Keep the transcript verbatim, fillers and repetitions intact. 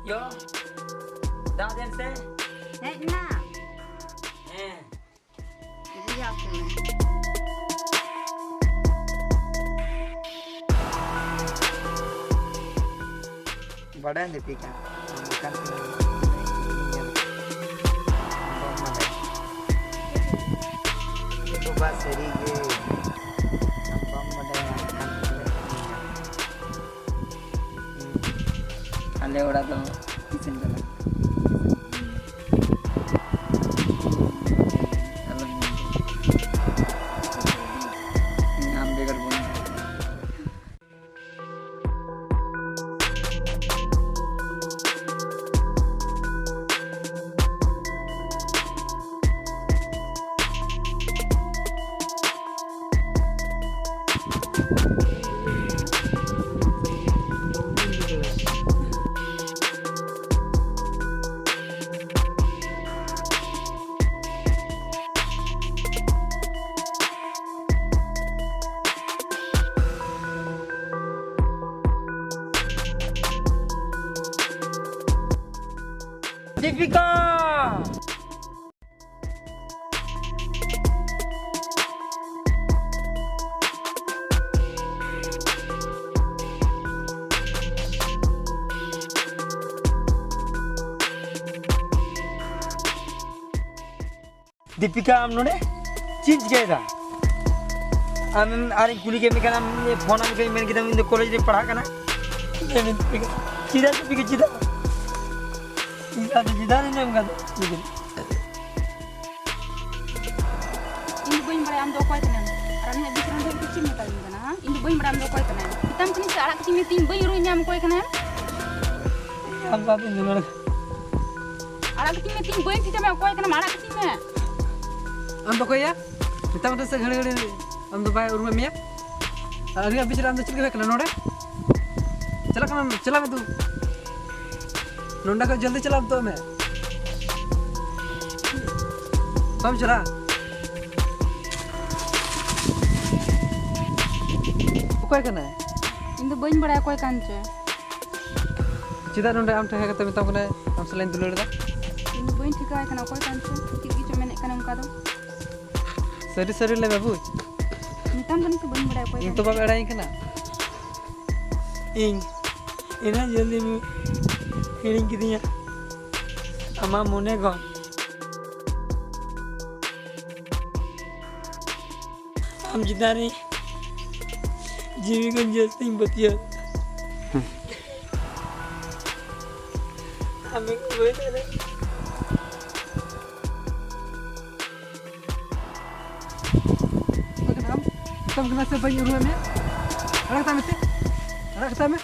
ᱭᱳ, ᱫᱟᱜ ᱫᱮᱱ ᱥᱮ᱾ ᱦᱮᱡ ᱮᱱᱟ᱾ ᱦᱮᱸ᱾ ᱤᱫᱤᱭᱟ ᱯᱮ ᱢᱮ᱾ ᱵᱟᱰᱟᱭ ᱫᱤᱯᱤᱠᱟ, ᱟᱢ ᱚᱠᱟᱱ ᱛᱤᱧ ᱧᱮᱞ ᱵᱟᱢ ᱵᱟᱰᱟᱭᱟ᱾ ᱮ ᱵᱟᱵᱟ, ᱥᱟᱹᱨᱤ ᱜᱮ᱾ ᱟᱢ ᱵᱟᱢ ᱵᱟᱰᱟᱭᱟ, ᱟᱢ ᱚᱠᱟᱱ ᱛᱤᱧ ᱧᱮᱞ᱾ ᱟᱞᱮ ᱚᱲᱟᱜ ᱫᱚ ᱠᱤᱥᱟᱹᱱ ᱠᱟᱱᱟ᱾ ᱟᱞᱚᱢ ᱢᱮᱱ᱾ ᱟᱢ ᱵᱮᱜᱚᱨ ᱵᱟᱹᱧ ᱛᱟᱦᱮᱸ᱾ ᱫᱤᱯᱤᱠᱟ! ᱫᱤᱯᱤᱠᱟ, ᱟᱢ ᱱᱚᱰᱮ ᱪᱮᱫ ᱮᱢ ᱪᱤᱠᱟᱹᱭᱮᱫᱟ? ᱟᱢ, ᱟᱨᱤᱧ ᱠᱩᱞᱤ ᱠᱮᱫ ᱢᱮᱠᱷᱟᱱ ᱟᱢ ᱯᱷᱳᱱ ᱟᱢ ᱠᱷᱟᱱ ᱢᱮᱱ ᱠᱮᱫᱟᱢ ᱤᱧ ᱫᱚ ᱠᱚᱞᱮᱡᱽ ᱨᱤᱧ ᱯᱟᱲᱦᱟᱜ ᱠᱟᱱᱟ᱾ ᱪᱮᱫᱟᱜ ᱫᱤᱯᱤᱠᱟ, ᱪᱮᱫᱟᱜ? ᱪᱮᱫᱟᱜ ᱫᱚ ᱪᱮᱫᱟᱜ ᱤᱧ ᱮᱢ ᱠᱟᱫᱟ? ᱤᱧ ᱫᱚ ᱵᱟᱹᱧ ᱵᱟᱲᱟᱭᱟ ᱟᱢ ᱫᱚ ᱚᱠᱚᱭ ᱠᱟᱱᱟᱢ᱾ ᱟᱨ ᱟᱢ ᱤᱧᱟᱹᱜ ᱵᱤᱪᱟᱹᱨ ᱨᱮ ᱪᱮᱫ ᱮᱢ ᱢᱮᱛᱟᱫᱤᱧ ᱠᱟᱱᱟ, ᱦᱮᱸ? ᱤᱧ ᱫᱚ ᱵᱟᱹᱧ ᱵᱟᱲᱟᱭᱟ ᱟᱢ ᱫᱚ ᱚᱠᱚᱭ ᱠᱟᱱᱟᱢ᱾ ᱢᱮᱛᱟᱢ ᱠᱟᱹᱱᱟᱹᱧ ᱥᱮ ᱟᱲᱟᱜ ᱠᱟᱹᱛᱤᱧ ᱢᱮ, ᱛᱤᱧ ᱵᱟᱹᱧ ᱩᱨᱩᱢ ᱧᱟᱢ ᱚᱠᱚᱭ ᱠᱟᱱᱟᱢ᱾ ᱟᱢ ᱥᱟᱶᱛᱮᱧ ᱫᱩᱞᱟᱹᱲ᱾ ᱟᱲᱟᱜ ᱠᱟᱹᱛᱤᱧ ᱢᱮ, ᱛᱤᱧ ᱵᱟᱹᱧ ᱴᱷᱤᱠᱟᱹ ᱢᱮᱭᱟ ᱚᱠᱚᱭ ᱠᱟᱱᱟᱢ, ᱟᱲᱟᱜ ᱠᱟᱹᱛᱤᱧ ᱢᱮ᱾ ᱟᱢ ᱫᱚ ᱚᱠᱚᱭᱭᱟ? ᱢᱮᱛᱟᱢ ᱠᱟᱹᱱᱟᱹᱧ ᱥᱮ ᱜᱷᱟᱹᱲᱤ ᱜᱷᱟᱹᱲᱤ ᱟᱢ ᱫᱚ ᱵᱟᱭ ᱩᱨᱩᱢᱮᱫ ᱢᱮᱭᱟ? ᱟᱨ ᱟᱹᱞᱤᱧᱟᱜ ᱵᱤᱪᱟᱹᱨ ᱨᱮ ᱟᱢ ᱫᱚ ᱪᱮᱫ ᱞᱮᱠᱟ ᱦᱩᱭᱩᱜ ᱠᱟᱱᱟ ᱱᱚᱰᱮ? ᱪᱟᱞᱟᱜ ᱠᱟᱱᱟᱢ, ᱪᱟᱞᱟᱜ ᱢᱮ ᱛᱚ᱾ ᱱᱚᱰᱮ ᱠᱷᱚᱱ ᱡᱚᱞᱫᱤ ᱪᱟᱞᱟᱜ ᱢᱮ ᱛᱚ ᱟᱢ᱾ ᱵᱟᱢ ᱪᱟᱞᱟᱜᱼᱟ? ᱚᱠᱚᱭ ᱠᱟᱱᱟᱭ? ᱤᱧ ᱫᱚ ᱵᱟᱹᱧ ᱵᱟᱲᱟᱭᱟ ᱚᱠᱚᱭ ᱠᱟᱱ ᱪᱚᱭ᱾ ᱪᱮᱫᱟᱜ ᱱᱚᱰᱮ ᱟᱢ ᱴᱷᱮᱱ ᱦᱮᱡ ᱠᱟᱛᱮ ᱢᱮᱛᱟᱢ ᱠᱟᱱᱟᱭ ᱟᱢ ᱥᱟᱞᱟᱜ ᱤᱧ ᱫᱩᱞᱟᱹᱲ ᱮᱫᱟ? ᱤᱧ ᱫᱚ ᱵᱟᱹᱧ ᱴᱷᱤᱠᱟᱹ ᱟᱭ ᱠᱟᱱᱟ ᱚᱠᱚᱭ ᱠᱟᱱ ᱪᱚ, ᱪᱮᱫ ᱜᱮᱪᱚ ᱢᱮᱱᱮᱫ ᱠᱟᱱᱟ ᱚᱱᱠᱟ ᱫᱚ᱾ ᱥᱟᱹᱨᱤ ᱥᱟᱹᱨᱤ ᱞᱟᱹᱭ ᱢᱮ ᱵᱩᱡᱽ᱾ ᱢᱮᱛᱟᱢ ᱠᱟᱹᱱᱟᱹᱧ ᱥᱮ ᱵᱟᱹᱧ ᱵᱟᱲᱟᱭᱟ ᱚᱠᱚᱭ ᱤᱧ ᱠᱟᱱ ᱛᱚ ᱪᱚ᱾ ᱵᱟᱢ ᱮᱲᱟᱭᱤᱧ ᱠᱟᱱᱟ᱾ ᱤᱧ ᱤᱱᱟᱹᱜ ᱡᱚᱞᱫᱤᱢ ᱦᱤᱲᱤᱧ ᱠᱤᱫᱤᱧᱟ? ᱟᱢᱟᱜ ᱢᱚᱱᱮ ᱠᱷᱚᱱ ᱟᱢ ᱪᱮᱛᱟᱱ ᱨᱮ ᱡᱤᱣᱤ ᱠᱷᱚᱱ ᱡᱟᱹᱥᱛᱤᱧ ᱯᱟᱹᱛᱭᱟᱹᱣ᱾ ᱟᱢᱮᱢ ᱜᱚᱡ ᱫᱟᱲᱮᱭᱟᱜᱼᱟ᱾ ᱚᱠᱚᱭ ᱠᱟᱱᱟᱢ? ᱢᱮᱛᱟᱢ ᱠᱟᱱᱟ ᱥᱮ ᱵᱟᱹᱧ ᱩᱨᱩᱢᱮᱫ ᱢᱮᱭᱟ? ᱟᱲᱟᱜ ᱠᱟᱛᱟᱢ ᱢᱮᱥᱮ᱾ ᱟᱲᱟᱜ ᱠᱟᱛᱟᱢ ᱢᱮ᱾